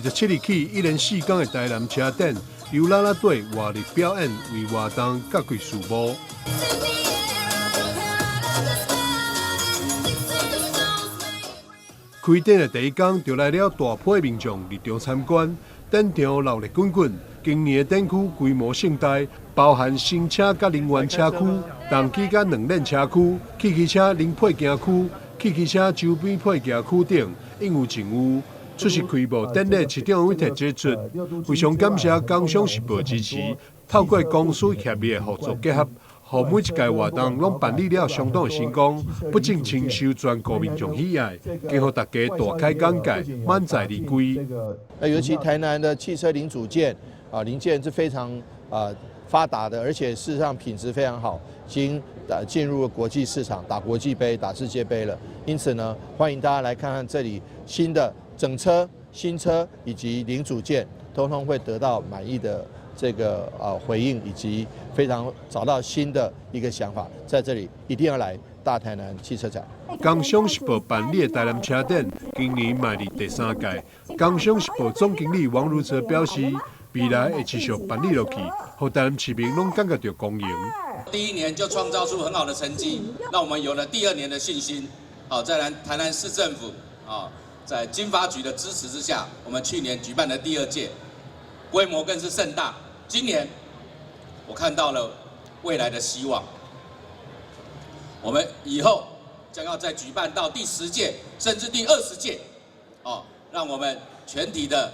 27日起，一連四天的台南車展，由啦啦隊活力表演為活動揭開序幕。開展的第一天，就來了大批民眾入場參觀，展場熱鬧滾滾。今年的展區規模盛大，包含新車佮能源車區、動機佮兩輪車區、汽機車零配件區、汽機車周邊配件區等，應有盡有。出席開幕典禮，市長委特指出，非常感謝工商時報支持，透過公私協力的合作結合，予每一屆活動攏辦理了相當的成功，不僅深受全國民眾喜愛，更予大家大開眼界，滿載而歸。那尤其台南的汽車零組件啊，零件是非常啊發達的，而且事實上品質非常好，已經進入了國際市場，打國際盃、打世界盃了。因此呢，歡迎大家來看看這裡新的整車、新車以及零組件，通通會得到滿意的這個回應，以及非常找到新的一個想法，在這裡一定要來大台南汽車展。工商時報辦理的台南車展，今年邁入第三屆。工商時報總經理王如哲表示，未來會持續辦理落去，予台南市民攏感覺著光榮。第一年就創造出很好的成績，讓我們有了第二年的信心。好，在台南市政府啊，在經發局的支持之下，我們去年舉辦的第二屆，規模更是盛大。今年我看到了未來的希望，我們以後將要再舉辦到第10屆，甚至第20屆，哦，讓我們全體的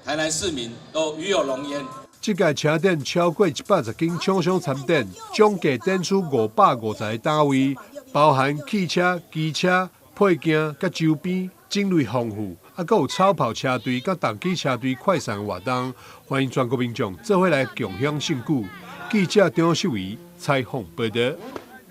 台南市民都與有榮焉。這屆車展超過110間廠商參展，總計展出550個單位，包含汽車、機車、配件佮周邊，種類豐富，啊，閣有草跑車隊佮動機車隊快閃活動，歡迎全國民眾做伙來共享盛舉。記者張秀維採訪報導。